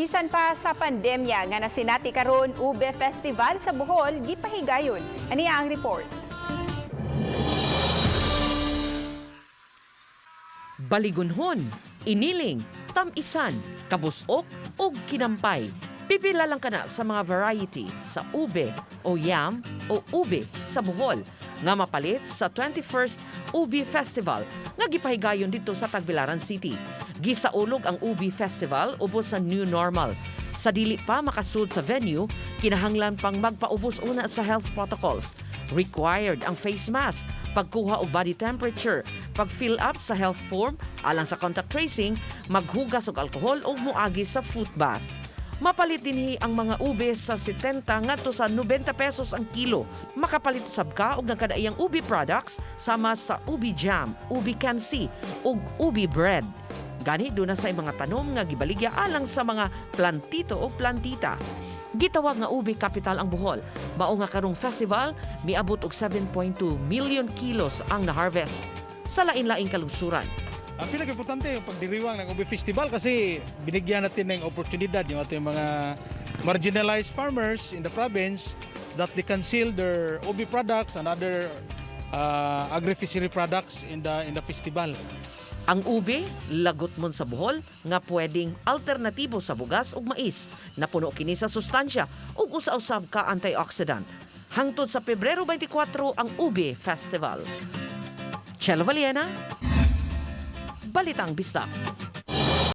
Bisan pa sa pandemya nga nasinati karon, Ube Festival sa Bohol gipahigayon. Aniya ang report. Baligunhon, iniling, tamisan, kabusok ug kinampay. Pipila lang kana sa mga variety sa ube o yam o ube sa Bohol nga mapalit sa 21st Ube Festival nga gipahigayon dito sa Tagbilaran City. Gisaulog ang Ube Festival ubos sa new normal. Sa dili pa makasud sa venue, kinahanglan pang magpaubos una sa health protocols. Required ang face mask, pagkuha og body temperature, pag-fill up sa health form alang sa contact tracing, maghugas og alkohol o muagi sa foot bath. Mapalit dinhi ang mga ube sa 70 ngadto sa 90 pesos ang kilo. Makapalit sab ka og nagkadaiyang ube products sama sa ube jam, ube kansi ug ube bread. Gani duna sa mga tanom nga gibaligya alang sa mga plantito o plantita. Gitawag nga ube capital ang Bohol. Mao nga karong festival miabot og 7.2 million kilos ang na-harvest sa lain-laing kalungsuran. Ang pinaka-importante yung pagdiriwang ng Ube Festival kasi binigyan natin ng oportunidad yung ating mga marginalized farmers in the province that they can sell their ube products and other agri-fishery products in the festival. Ang ube, lagot mon sa Bohol nga pwedeng alternatibo sa bugas ug mais. Napuno kini sa sustansya ug usa-usab ka antioxidant. Hangtod sa Pebrero 24 ang Ube Festival. Chelo Valiena, Balitang Bisdak.